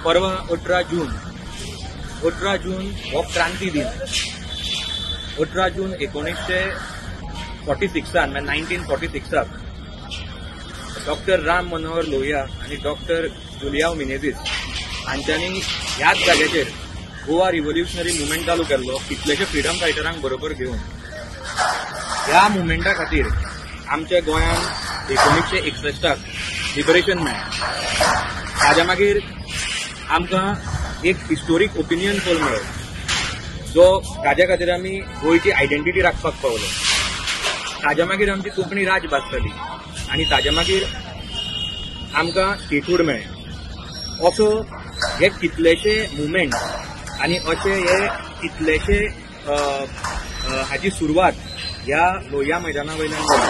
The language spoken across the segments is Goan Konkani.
परवा 18 जून, 18 जून हो क्रांती दिन. 18 जून 1946 म्हणजे 1946 डॉक्टर राम मनोहर लोहिया आनी डॉक्टर जुलियाव मिनेझीस हांच्यांनी ह्याच जाग्याचेर गोवा रिव्होल्युशनरी मुवमेंट चालू केल्लो, कितलेशे फ्रिडम फायटरांक बरोबर घेवन. ह्या मुवमेंटा खातीर आमच्या गोंयांत 1961 लिबरेशन मेळ्ळें. ताज्या मागीर आमकां एक हिस्टोरीक ओपिनियन पोल मेळ्ळो, जो ताज्या खातीर आमी गोंयची आयडेंटिटी राखपाक पावलो. ताज्या मागीर आमची कोंकणी राजभास जाली आनी ताज्या मागीर आमकां स्टेटहूड मेळ्ळें. असो हे कितलेशे मुवमेंट आनी अशे हे कितलेशे हाची सुरवात ह्या लोहिया मैदाना वयल्यान जाली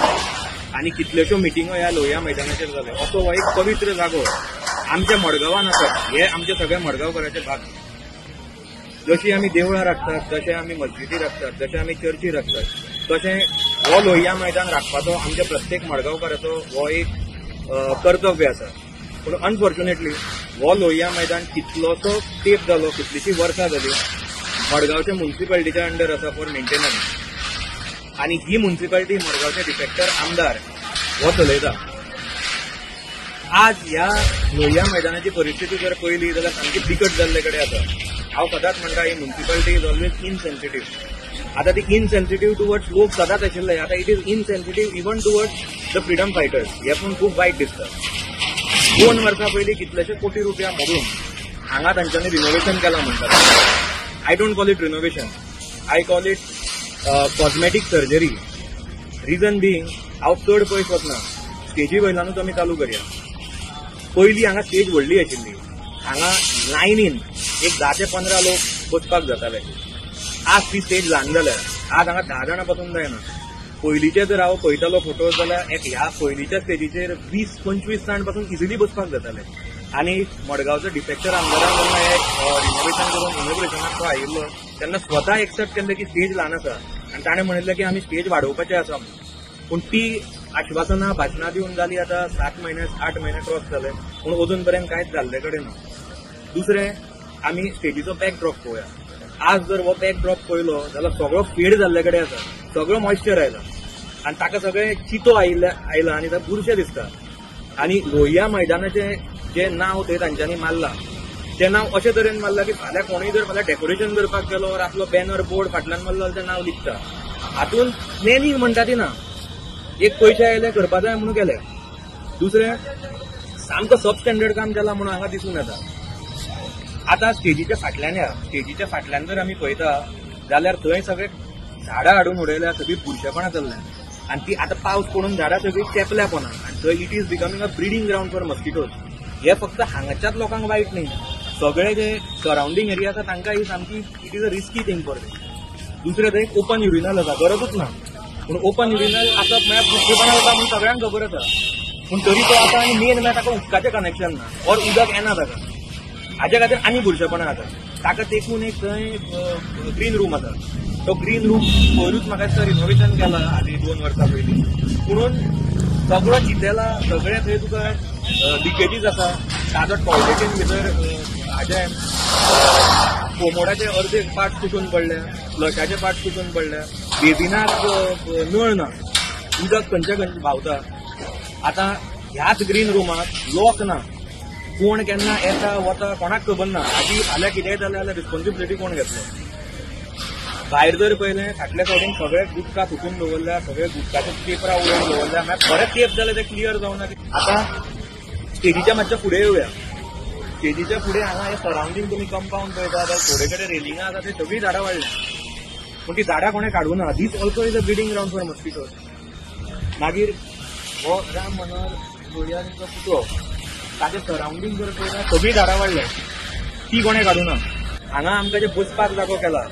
आनी कितल्योश्यो मिटिंगो ह्या लोहिया मैदानाचेर जाल्यो. असो हो एक पवित्र जागो आमच्या मडगांवान आसा. हे आमचे सगळे मडगांवकाराचे भाग. जशी आमी देवळां राखतात, जशे आमी मस्जिदी राखतात, जशे आमी चर्ची राखतात, तशें हो लोहिया मैदान राखपाचो आमच्या प्रत्येक मडगांवकाराचो हो एक कर्तव्य आसा. पूण अनफॉर्च्युनेटली हो लोहिया मैदान कितलोसो तेंप जालो, कितलीशीं वर्सां जाली मडगांवच्या मुन्सिपालिटीच्या अंडर आसा फॉर मेंटेनन्स. आनी ही मुन्सिपालिटी मडगांवचे डिफेक्टर आमदार हो चलयता. आज ह्या लोहिया मैदानाची परिस्थिती जर पळयली जाल्यार सामकी बिकट जाल्ले कडेन आसा. हांव सदांच म्हणटा, ही मुन्सिपालिटी is always insensitive. आतां ती इनसेन्सिटीव टुवर्ड्स लोक सदांच आशिल्ले, आतां it is insensitive even towards the freedom fighters. हें पूण खूब वायट दिसता. 2 वर्सां पयलीं कितलेशे कोटी रुपया मोडून हांगा तांच्यांनी रिनोवेशन केलां म्हणटात. I don't call it renovation, I call it cosmetic surgery. Reason being, हांव चड पयस वचना, स्टेजी वयल्यानूच आमी चालू करया. पयलीं हांगा स्टेज व्हडली आशिल्ली, हांगा लायनीन एक 10 ते 15 लोक बसपाक जाताले. आज ती स्टेज ल्हान जाल्या, आज हांगा 10 जाणां पासून जायना. पयलींचे जर हांव पळयतालो फोटो जाल्यार एक ह्या पयलींच्या स्टेजीचेर 20-25 जाण पासून इजिली बसपाक जाताले. आनी मडगांवचो डिफेक्टर आमदारान जेन्ना हे रिनोवेशन करून इनोग्रेशनाक तो आयिल्लो तेन्ना स्वता एक्सेप्ट केल्लें की स्टेज ल्हान आसा आनी ताणें म्हणिल्लें की आमी स्टेज वाडोवपाचें आसा. पूण ती आश्वासनां भाशणां दिवन जाली आतां 7 म्हयने 8 म्हयने क्रॉस जाले, पूण अजून पर्यंत कांयच जाल्ले कडेन ना. दुसरें, आमी स्टेजीचो बॅकड्रॉप पळोवया. आज जर हो बॅकड्रॉप पळयलो जाल्यार सगळो फेड जाल्ले कडेन आसा, सगळो मॉइश्चर आयला आनी ताका सगळें चितो आयला आनी ताका बुरशें दिसता. आनी लोहिया मैदानाचें जें नांव थंय तांच्यांनी मारलां तें नांव अशे तरेन मारलां की फाल्यां कोणूय जर फाल्यां डेकोरेशन करपाक गेलो वा आपलो बॅनर बोर्ड फाटल्यान मारलो जाल्यार तें नांव लिखता. हातूंत प्लॅनिंग म्हणटा ती ना, एक पयशे आयले करपा जाय म्हणून केले. दुसरें, सामको सब स्टँडर्ड काम केलां म्हणून हांगा दिसून येता. आतां स्टेजीच्या फाटल्यान या, स्टेजीच्या फाटल्यान जर आमी पळयता जाल्यार थंय सगळे झाडां हाडून उडयल्या, सगळीं बुरशेपणां चल्ल्या आनी ती आतां पावस पडून झाडां सगळीं चेपल्या पोना आनी थंय it is becoming a breeding ground for mosquitoes. हे फक्त हांगाच्याच लोकांक वायट न्ही, सगळे जे सरावंडींग एरिया आसा तांकां ही सामकी it is a risky thing for them. दुसरें, थंय एक ओपन युरिनल आसा, गरजूच ना, पूण ओपन युरिनल आसप म्हळ्यार बुरशेपणां जाता म्हूण सगळ्यांक खबर आसा, पूण तरी तो आसा आनी मेन म्हळ्यार ताका उदकाचें कनेक्शन ना ऑर उदक येना ताका, हाज्या खातीर आनी बुरशेपणां जाता. ताका तेकून एक थंय ग्रीन रूम आसा, तो ग्रीन रूम पयरूच म्हाका दिसता रिनोवेशन केला आदी 2 वर्सां पयलीं, पुणून सगळो चिंतेला, सगळें थंय तुका लिकेजीस आसा. ताजो टॉयलेटीन भितर हाजे कोमोडाचे अर्दे पार्ट तुटून पडले, फ्लशाचे पार्ट तुटून पडले, बेजिनाक नळ ना, उदक खंयच्या खंय व्हांवता. आतां ह्याच ग्रीन रुमाक लॉक ना, कोण केन्ना येता वता कोणाक खबर ना. आदी फाल्यां कितेंय जालें जाल्यार रिस्पॉन्सिबिलिटी कोण घेतलो? भायर जर पळयलें फाटल्या सायडीन सगळे गुटखा थुकून दवरल्या, सगळे गुटखाचे पेपरां उडोवन दवरल्या, मागीर बरें तेप जालें तें क्लियर जावना. आतां स्टेजीच्या मातशें फुडें येवया. स्टेजीच्या फुडें हांगा हे सरावंडींग तुमी कंपावंड पळयता जाल्यार थोडे कडेन रेलिंगां आसा, ते सगळीं झाडां वाडल्या, पूण ती झाडां कोणें काडूं ना. This also is a breeding ground for mosquitoes. मागीर हो राम मनोहर लोहिया तांचो पुतळो, ताचे सरावंडींग जर पळयता सगळीं झाडां वाडल्या, ती कोणें काडूं ना. हांगा आमकां जे बसपाक जागो केला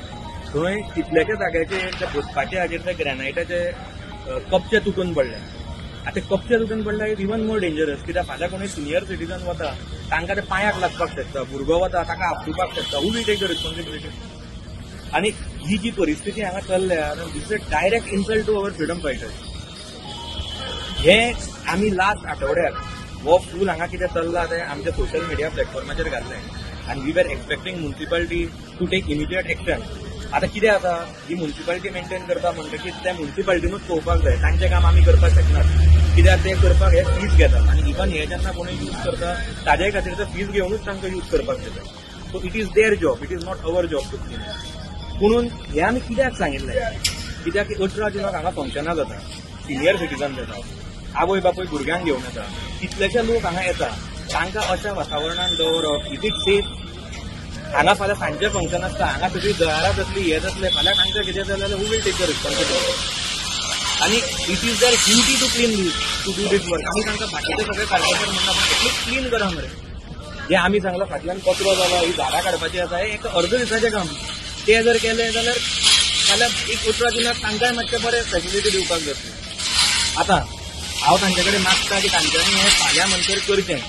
थंय कितल्याच्या जाग्याचेर ते बसपाचे हाजेर ते ग्रॅनायटाचे कपचे तुटून पडले. आतां कपचे तुटून पडले is even more dangerous, कित्याक फाल्यां कोणूय सिनियर सिटीजन वता तांकां ते पांयाक लागपाक शकता, भुरगो वता ताका आपटुपाक शकता. Who will take the responsibility? आनी ही जी परिस्थिती हांगा चल्ल्या, this is a direct insult to our freedom fighters. हे आमी लास्ट आठवड्याक हो फूल हांगा कितें चल्लां तें आमच्या सोशल मिडिया प्लॅटफॉर्माचेर घाल्लें. आनी we were expecting municipality to take immediate action. आतां कितें आसा, ही मुन्सिपालिटी मेंटेन करता म्हणटकीच त्या मुन्सिपालिटीनूच पळोवपाक जाय, तांचें काम आमी करपाक शकनात, कित्याक ते करपाक हे फीज घेतात आनी इवन हे जेन्ना कोणूय यूज करता ताजे खातीर ते फीज घेवनूच तांकां यूज करपाक दिता. So it is their job, it is not our job to clean. पुणून हें आमी कित्याक सांगिल्लें, कित्याक की 18 जुनाक हांगा फंक्शनां जाता, सिनियर सिटीजन येता, आवय बापूय भुरग्यांक घेवन येता, कितलेशे लोक हांगा येता, तांकां अशा वातावरणान दवरप is it safe? हांगा फाल्यां सांजचें फंक्शन आसता, हांगा सगळीं जळारां जातली, हें जातलें, फाल्यां तांकां कितें जालें जाल्यार who will take the responsibility? आनी it is their duty to clean this, to do this work. आमी तांकां बाकीचे सगळे कार्पोरेशन म्हणटा, पण एटलीस्ट क्लीन करा मरे. हें आमी सांगलां, फाटल्यान कचरो जाला, ही झाडां काडपाची आसा, हें एक अर्द दिसाचें काम. तें जर केलें जाल्यार फाल्यां एक 18 जुनाक तांकांय मातशें बरें फॅसिलिटी दिवपाक जातली. आतां हांव तांचे कडेन मागता की तांच्यांनी हें फाल्यां म्हणसर करचें.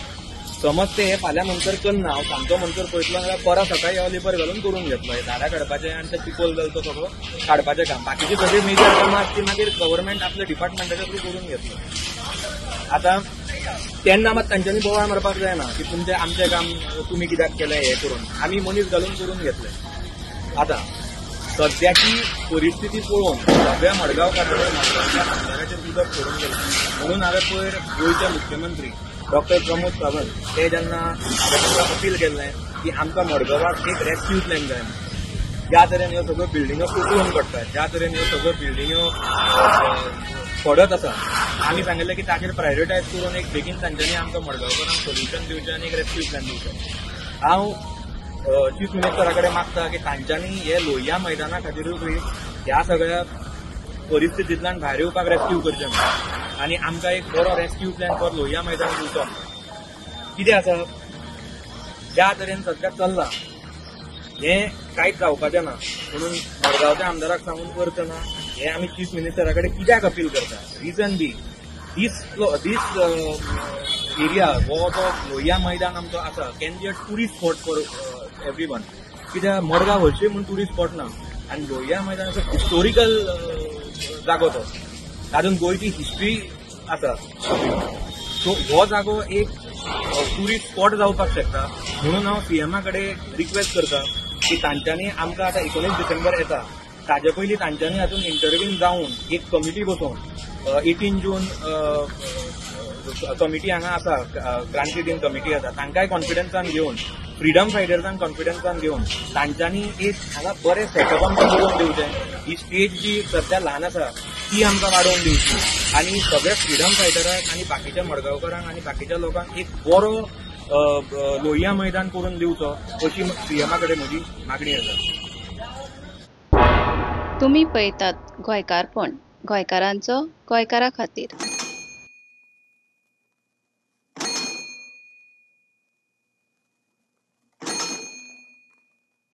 समज ते हे फाल्यां म्हणसर करना, हांव सांजचो म्हणसर पळयतलो जाल्यार परां सकाळी हांव लेबर घालून करून घेतलो, हें झाडां काडपाचें आनी तें चिकोल जालो तो सगळो काडपाचें काम. बाकीची सगळी मेजर कामां आसती मागीर गव्हर्मेंट आपल्या डिपार्टमेंटाच्या थ्रू करून घेतलो. आतां तेन्ना मात तांच्यांनी बोवाळ मारपाक जायना की तुमचें आमचें काम तुमी कित्याक केलें हें करून, आमी मनीस घालून करून घेतलें. आतां सद्याची परिस्थिती पळोवन सगळ्या मडगांवकारांनी मडगांवच्या आमदाराचेर उदक सोडून गेलें. म्हणून हांवें पयर गोंयचे मुख्यमंत्री डॉक्टर प्रमोद सावंत ते जेन्ना हांवें तांकां अपील केल्लें की आमकां मडगांवाक एक रेस्क्यू प्लॅन जाय, ज्या तरेन ह्यो सगळ्यो बिल्डिंगो कोसळून पडटात, ज्या तरेन ह्यो सगळ्यो बिल्डिंगो पडत आसा, आमी सांगिल्लें की ताचेर प्रायोरिटायज करून एक बेगीन तांच्यांनी आमकां मडगांवकारांक सोल्युशन दिवचें आनी एक रेस्क्यू प्लॅन दिवचें. हांव चीफ मिनिस्टरा कडेन मागता की तांच्यांनी हे लोहिया मैदाना खातीरूय ह्या सगळ्या परिस्थितींतल्यान भायर येवपाक रेस्क्यू करचें आनी आमकां एक बरो रेस्क्यू प्लॅन फॉर लोहिया मैदान दिवचो. कितें आसा, ज्या तरेन सद्या चल्लां हें कांयच जावपाचें ना, म्हणून मडगांवच्या आमदाराक सांगून अर्थ ना. हें आमी चीफ मिनिस्टरा कडेन कित्याक अपील करता, रिजन बी दीस एरिया हो जो लोहिया मैदान आमचो आसा can be a tourist spot for everyone. कित्याक मडगांव हरशीं म्हूण ट्युरिस्ट स्पॉट ना आनी लोहिया मैदान असो हिस्टोरिकल जागो तो, तातूंत गोंयची हिस्ट्री आसा. सो हो जागो एक ट्युरिस्ट स्पॉट जावपाक शकता. म्हणून हांव सीएमा कडेन रिक्वेस्ट करता की तांच्यांनी आमकां आतां 19 डिसेंबर येता ताजे पयलीं तांच्यांनी हातूंत इंटरवीन जावन एक कमिटी बसोवन 18 जून कमिटी हांगा आसा, क्रांती दिन कमिटी आसा, तांकांय कॉन्फिडन्सान घेवन, फ्रिडम फायटर्सांक कॉन्फिडन्सान घेवन तांच्यांनी एक हांगा बरें सेटअप आमकां करून दिवचें. ही स्टेज जी सद्या ल्हान आसा ती आमकां वाडोवन दिवची आनी सगळ्या फ्रिडम फायटरांक आनी बाकीच्या मडगांवकारांक आनी बाकीच्या लोकांक एक बरो लोहिया मैदान करून दिवचो अशी सीएमा कडेन म्हजी मागणी आसा. तुमी पळयतात गोंयकारपण, गोंयकारांचो गोंयकारा खातीर.